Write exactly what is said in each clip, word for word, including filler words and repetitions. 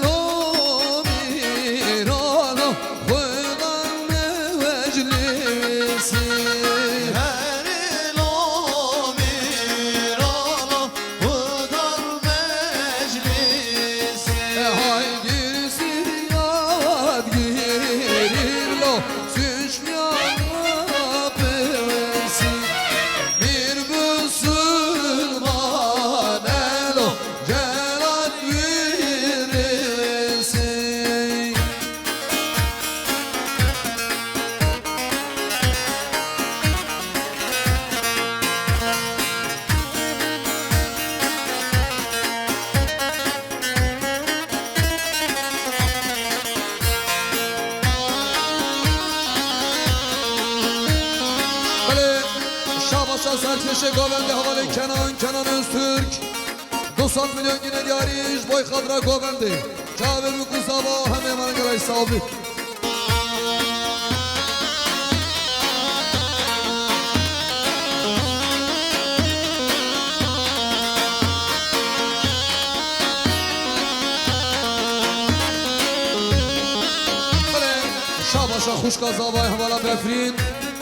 Herilo mîrano xudan meclisî. Herilo mîrano xudan meclisî. Hay girsî yad girî lo suç miyana pirsî. Mîr Musulman elo celat wirisî. Belê, şabaşa serkêşê govendê hevalê Kenan, Kenan Öztürk. Du sed milyon gine diyarî ji bo xatira govendê. Çavê bi ku zava hemê mêvanan gelek sağ bî. Belê, şabaşa xwişka zavayê hevala Befrîn,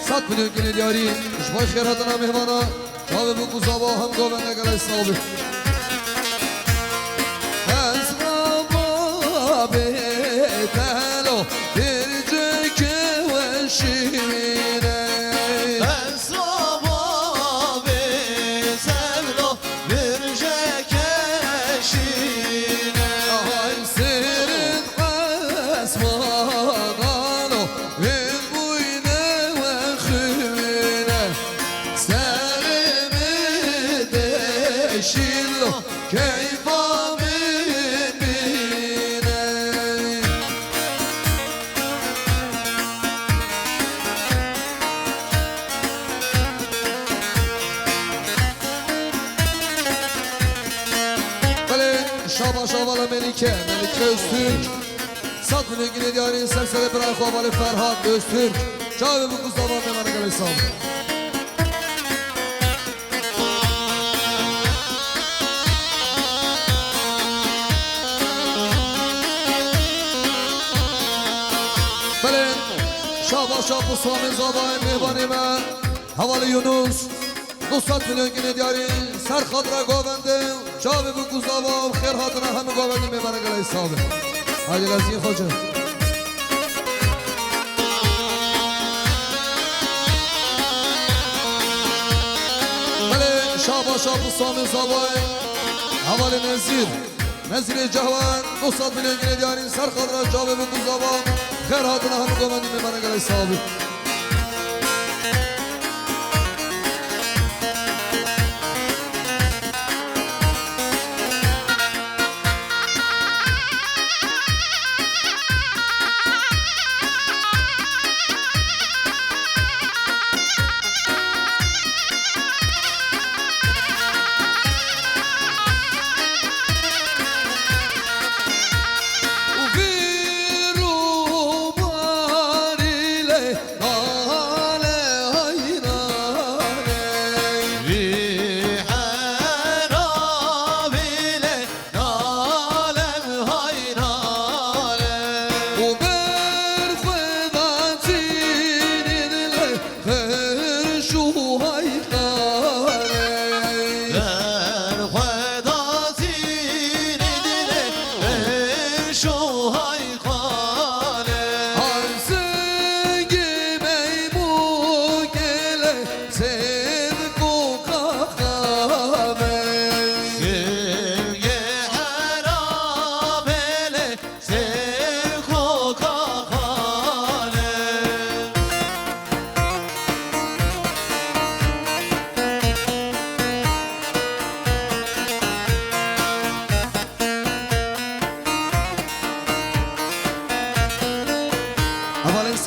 sed milyon gine diyarî ji bo xêrhatina mêvana. Çavê bi ku zava hem govende gelek sağ bî. Ez zava bê telo bir ceke weşîne. Ez zava bê telo bir ceke şîne. Ay sêrin esma dano. Vê bûyne we xwîne, serê min deşîn lo, keyfa min bîne. Belê, şabaş hevala Melîke, Melîke Öztürk. Sed milyon gine diyarî ser serê birayê xwe hevalê Ferhat Öztürk. Çavê bi ku zava mêvana gelek sağ bî. Belê, şabaşa bi samê zavayê mêvanê me, hevalê Yunus. Du sed milyon gine diyarî ser xatira govendê, çavê bi ku zava û xêr hatina hemî govendê mêvana gelek sağ bî. Haydi lezî xoce. Belê şabaşa bi samê zavayê hevalê Nezîr. Nezîrê Cehwan, du sed milyon gine diyarî ser xatira çavê bi ku zava xêr hatina hemî govendê mêvana gelek sağ bî.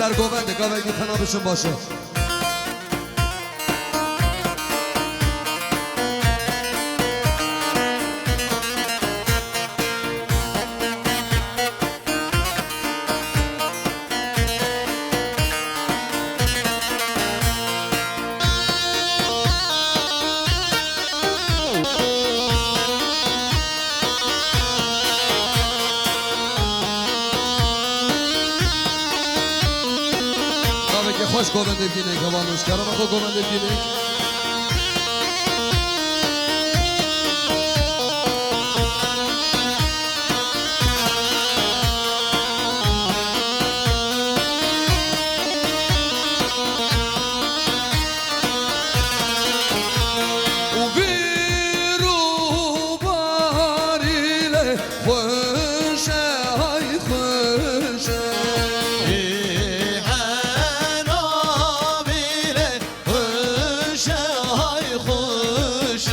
Her govendê, gavekî tena biçin baş e. Gavekî xweş govendê bîne, hevalno, ji kerema xwe govendê bîne. Û vîr û barî lê xweş e, hay xweş e. Ê henabî lê xweş e, hay xweş e.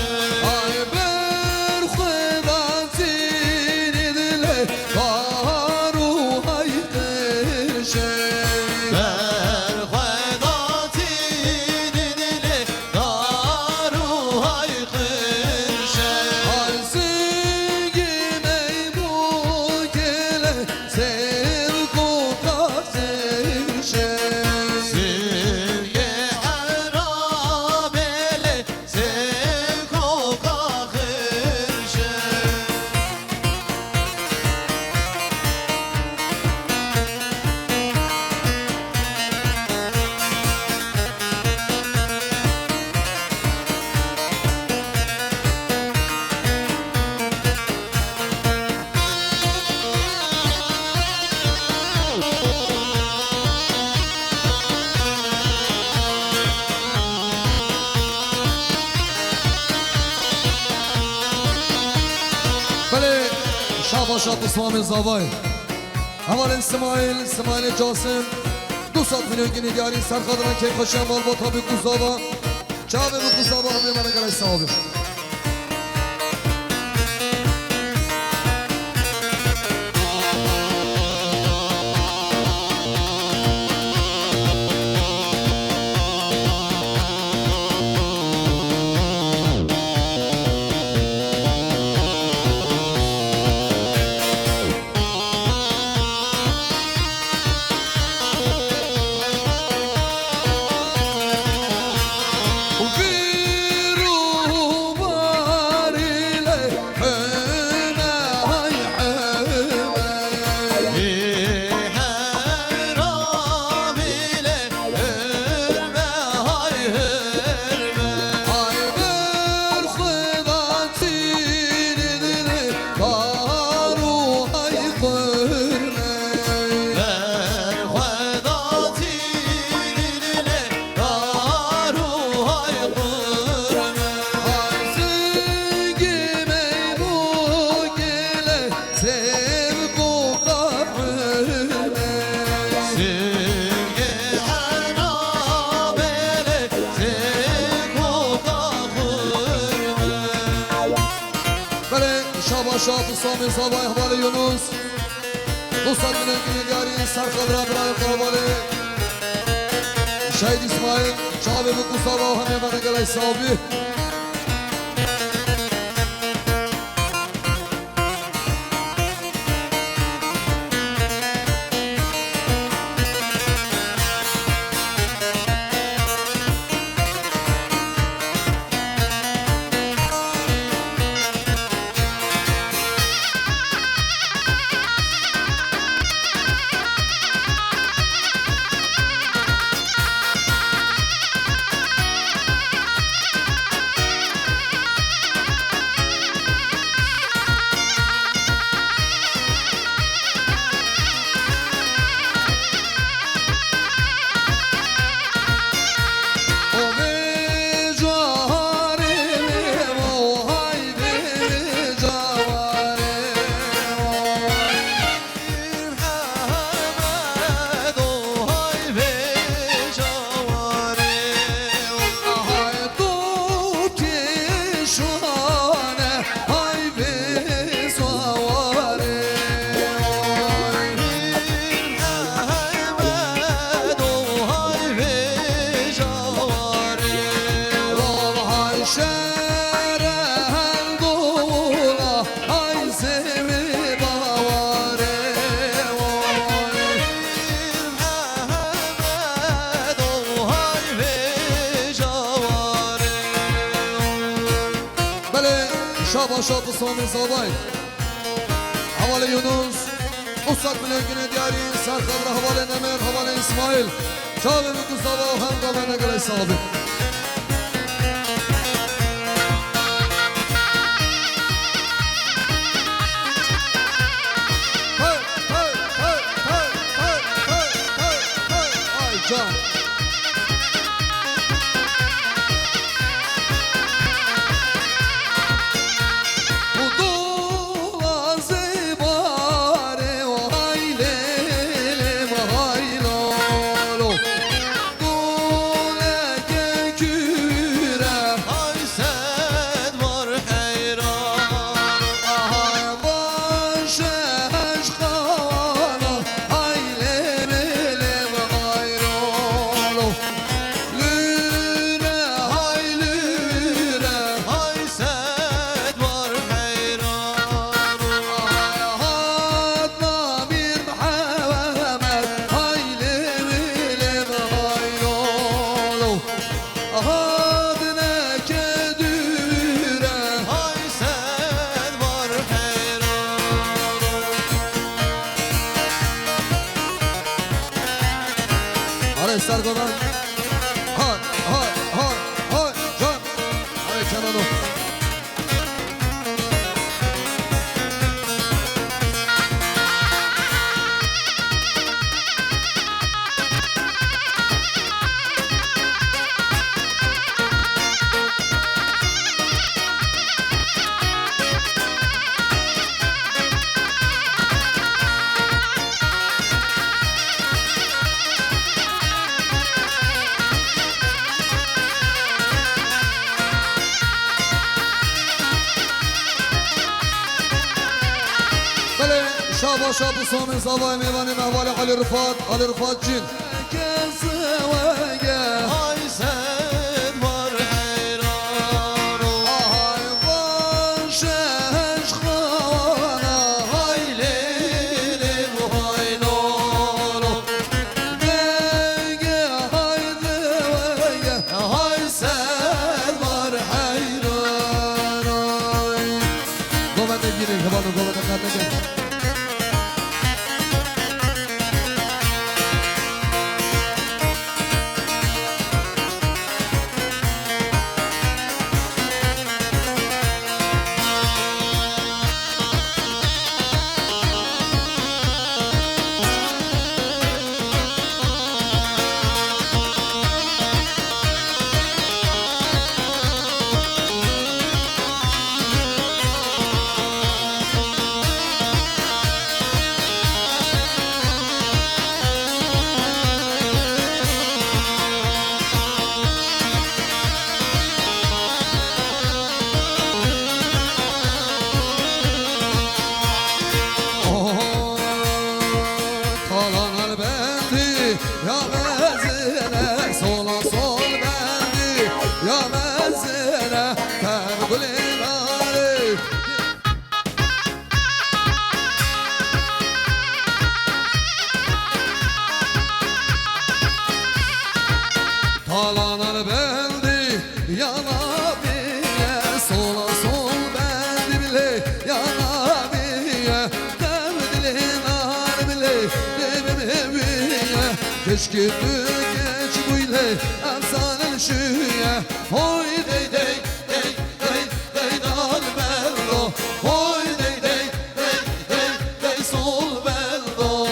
Ay ber xwe da tînî dilê dar û hay qirş e. Ber xwe da tînî dilê dar û hay qirş e. Ay singî meybûkê lê Sêv koka xirşe. Sêvgê Erabelê, sêv koka xirşe. Belê, şaba şab Îslamê Zavay. Hevalên Simayîl, Simayîlê Casim, du sed milyon ginî diyarî serxadiran keyfxweşiya malbata bi ku zava. Çavê bi ku zava hemê me ne gelek sağ olun. Hirme, hay hirme. Ay ber Xweda tînî dilê dar û hay qurne. Ber Xweda tînî dilê dar û hay qurne. Ay singî meybûkê lê Sêv koka xurme. Sêvgê Erabelê, sêv koka xurme. Belê, şaba şab Samê Zavay hevalê Yunus. Du sed milyon ginî diyarî serxadra birayê xwe hevalê Şehîd Îsmaîl. Çavê bi ku zava hemê me ne gelek sağ bî. Şere heldola, hay zêmê bawarê, oy. Mehmedo, hay vê cawarê, oy. Belê, şaba şa bi Samê Zavay. Hevalê Yunus, Usta Kulekine diyarî, ser xebra hevalê Nemir, hevalê İsmail. Çavê min ku zava hem gavene gelê saxbî. Hey, hey, hey. Ay can. Lüre, hay lüre, hay sed var heyran. Hay hat namir Muhammed, hay lê lê hay lolo. Hat neke dure, hay sed var heyran. Are sergodan. Hay, hay, hay, hay, can. Are canano. Belê, şaba şa bi Samê Zavayê mêvanê me hevalê Elî Rifat, Elî Rifat Cîn. Kes wege. Hay sed var heyran. Ahay van şeş xana, hay lê lê hay lolo. Denge hay denge, hay sed var heyran. Ay. Govende girê, hevalno govende qedeke. Talan el bendî, ya mezine, sola sol bendî, ya mezine, ter gulê narê. Talan el bendî, yana biye, sola sol bendî bile, yana biye, dev dilê nar bile, dev biye. Keşke tu geç buyle, efsane şuye, hoy dey dey. Hey, hey, hey, dal bello. Hoy, dey, dey, hey, hey, hey, sol bello.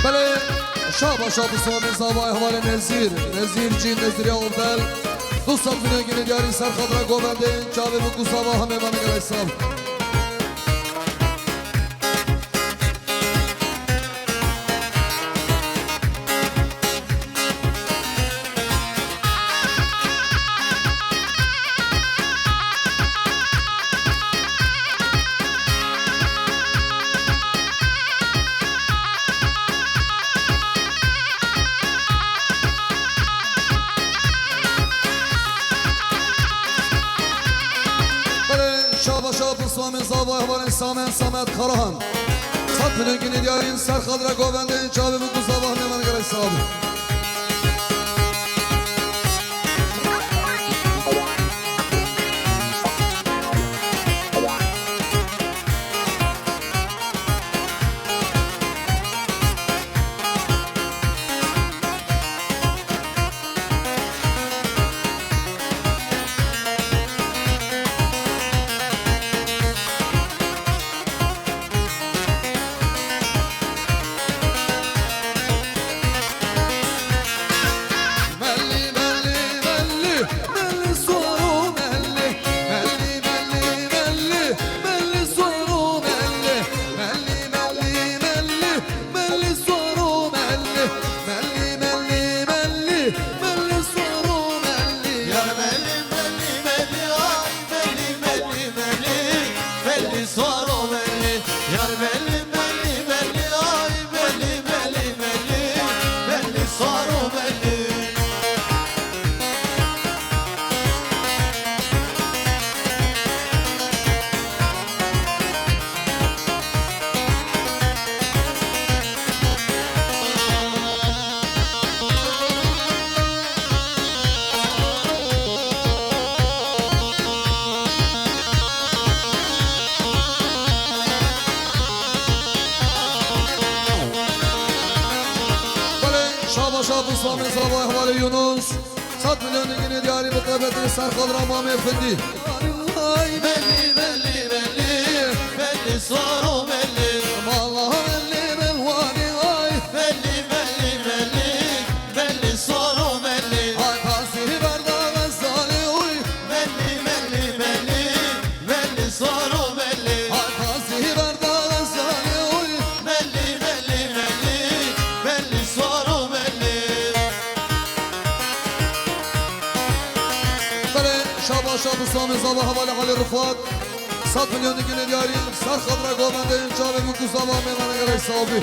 Belê, şaba şa bi Samê Zavayê hevalê Nezîr. Nezîr Cîn, Nezîrê Ovel. Du sed milyon gine diyarî ser xatira govendê, çavê min ku sava hemê me negerek sav. Belê, şaba şaba Samê Zava, hevalên Samet, Samet Karahan. Sed milyon gine diyarî ser xatira govendê, çavê min ku sava hemê me negerek sav. Mellî, mellî, mellî, mellî swaro mellî. Mellî, mellî, mellî, mellî swaro mellî. Mellî, mellî, mellî, mellî swaro mellî. Mellî, mellî, mellî, mellî swaro mellî. Yar mellî, mellî, mellî, ay, mellî, mellî, mellî, mellî swaro mellî. Yar mellî, mellî, mellî, ay, mellî, mellî, mellî, mellî swaro mellî. Belê, şaba şaba Samê Zava, hevalê Yunus. Sed milyon gine diyarî bi qebetê ser xatira Mamê Findî. Ay, belî, belî, belî, belî swaro belî. Mala belî, belwanî, ay. Belî, belî, belî, belî swaro belî. Ay, tasî berda xezalê, uy. Belî, belî, belî, belî swaro belî. Ay, tasî berda xezalê, uy. Belî, belî, belî, belî swaro belî. Belê, şaba şaba Samê Zava, hevalê Elî Rifat. Sed milyon gine diyarî ser xatira govendê, çavê min ku sava hemê me negerek sav bî.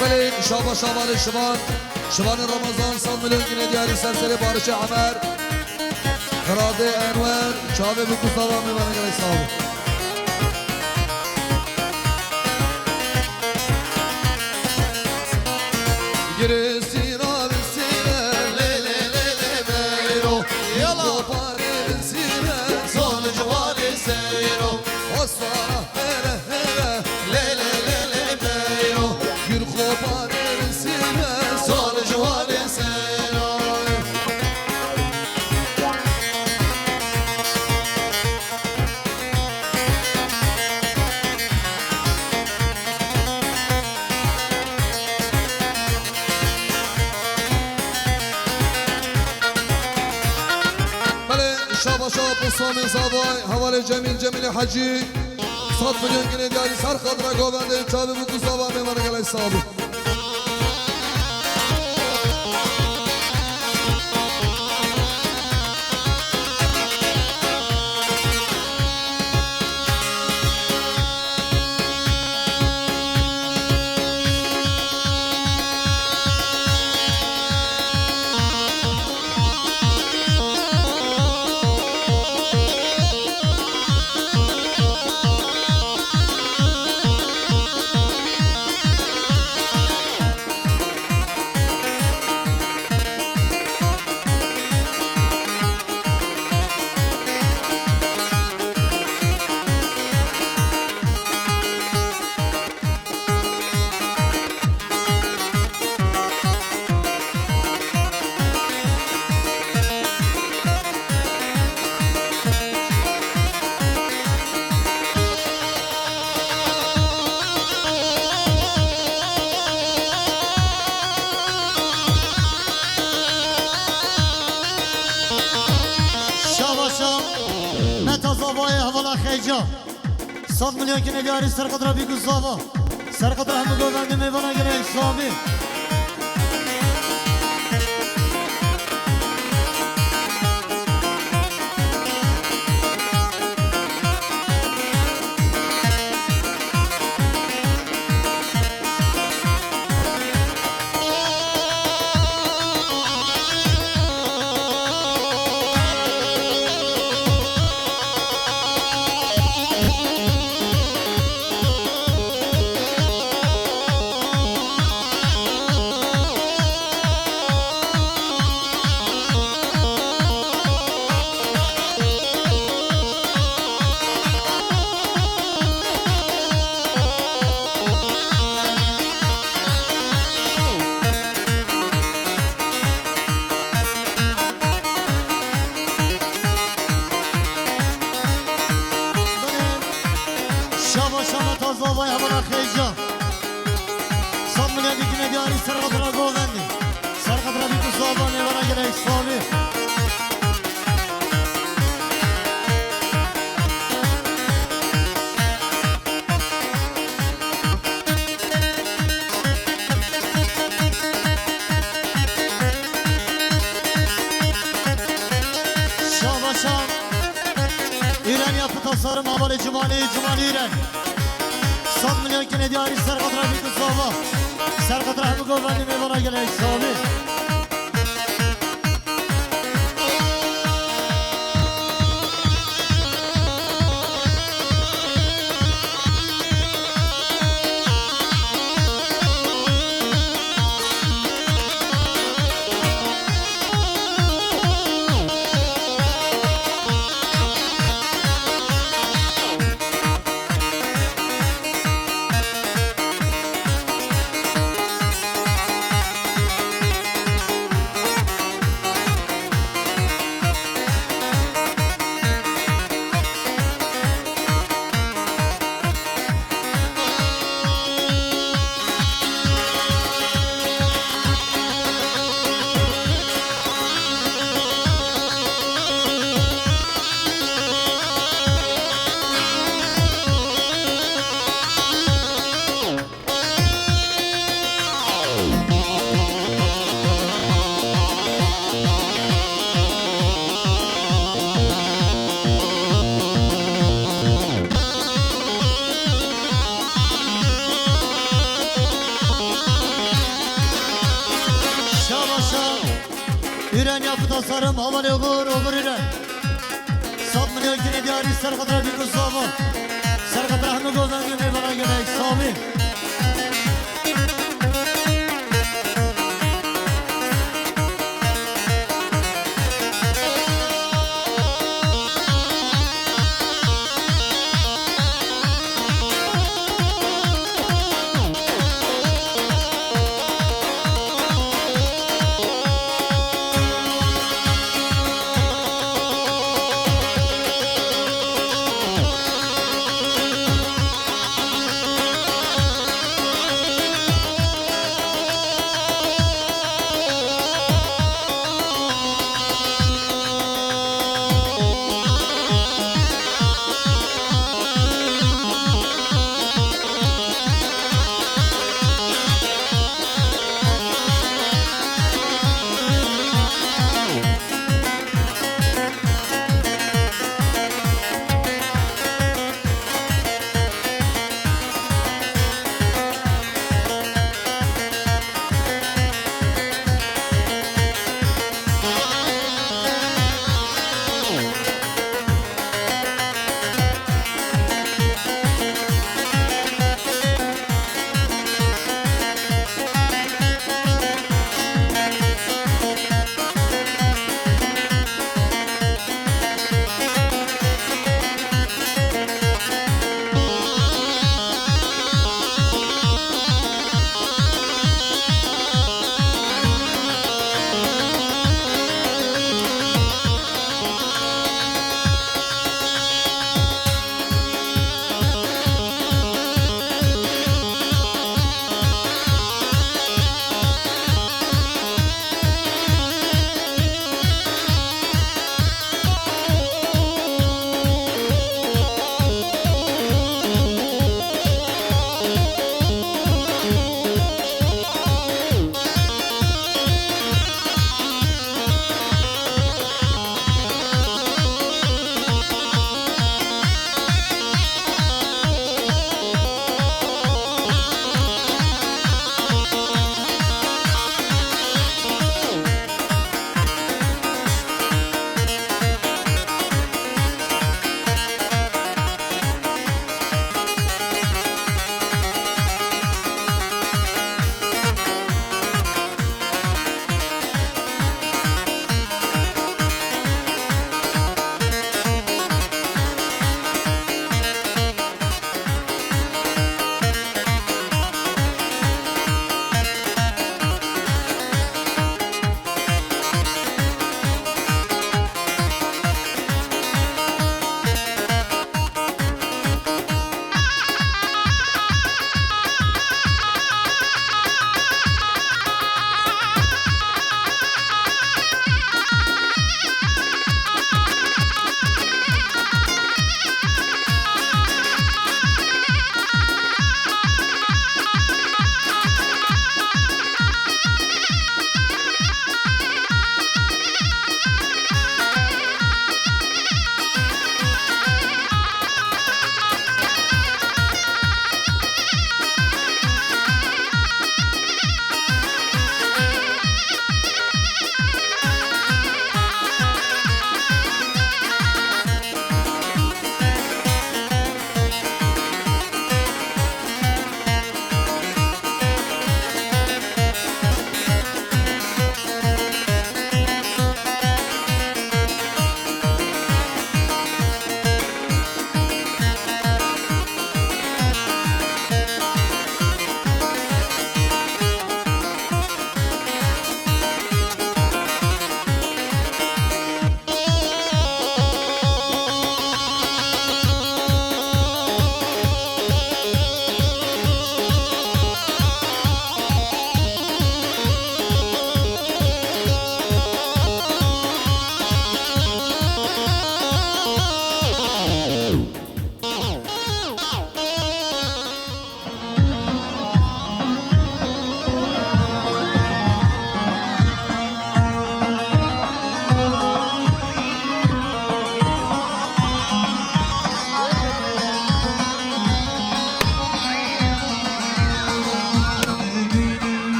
Belê, şaba şaba li şivan. Şivanê Ramazan, sed milyon gine diyarî ser serê Barişê Emer. Xiradê Enwer, çavê min ku sava hemê me negerek sav. Girê sîra bi sîre, lê, lê, lê, lê, beyro. Yala. Koparê bi sîre, sol ciwarê seyro. Osmana. Lê, lê, lê, lê, beyro. Gül koparê bi sîre, sol ciwarê seyro. Şaba şaba Pisomê Zavay, hevalê Cemîl, Cemîlê Hecî. Sed milyon ginê diyarî ser xatira govendê, çavê bû ku zava mêvana gelek sabî. Şabaşa, Meta Zavayê hevala Xeyca. Sed milyon kine diyarî ser xatira bî ku zava. Ser xatira hemû govendê mêvana gelek sabî. Şaba şaba ta zavayê hevala Xeyca. Sed milyon dikine diyarî ser xatira govendê. Ser xatira bî ku zava mêvana gelek sabî. Şabaşa. Îren ya pita sarim hevalê Cimalî, Cimalî Îren. Sed milyon kine diyarî ser xatira bî ku zava. Ser xatira hemû govendê mêvana gelek sabî. Şabaşa. Îren ya pita sarim, hevalê Ogur, Ogur Îren. Sed milyon kine diyarî ser xatira bî ku zava. Ser xatira hemû govendê mêvana gelek sabî.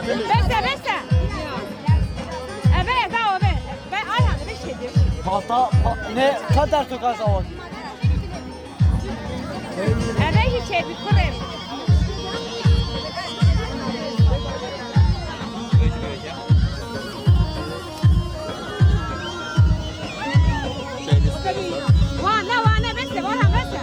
Bese, bese. Eve, eve, eve. Be, Ayhan, be şey diyor. Pata, pa-, ne kadar çok az hava. Eve hiç evi kurem. Wane, wane, bese, wane, bese.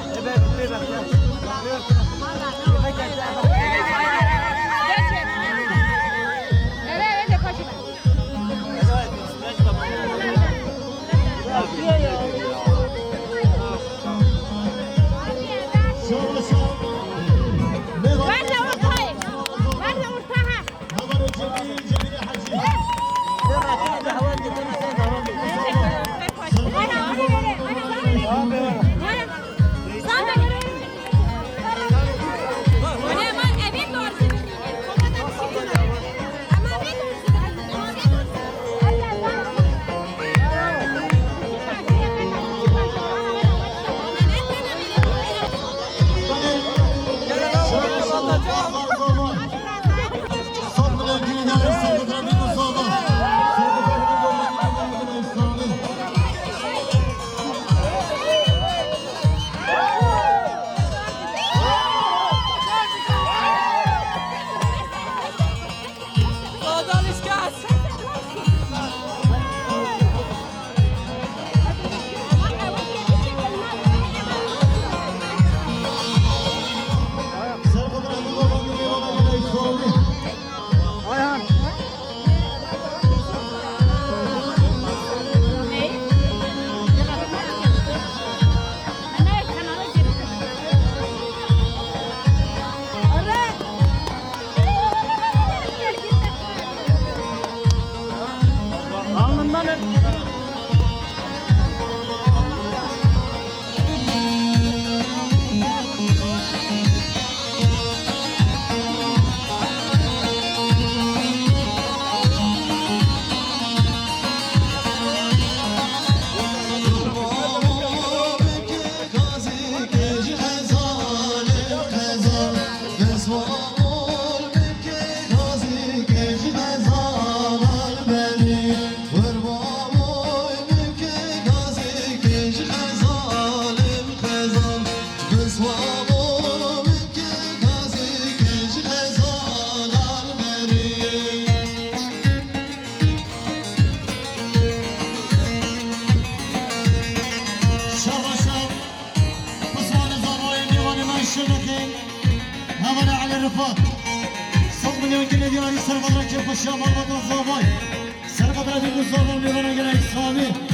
Werne ortayê. Werne orta ha. Şabaşa, pismane zavayê mêvanê me şirnexê, hevane Elî Rifat. Sed milyon gilê diyarî serqedra kêfxweşiya malbata zavay. Serqedra dîn û zavan mêvana gele Îslamî.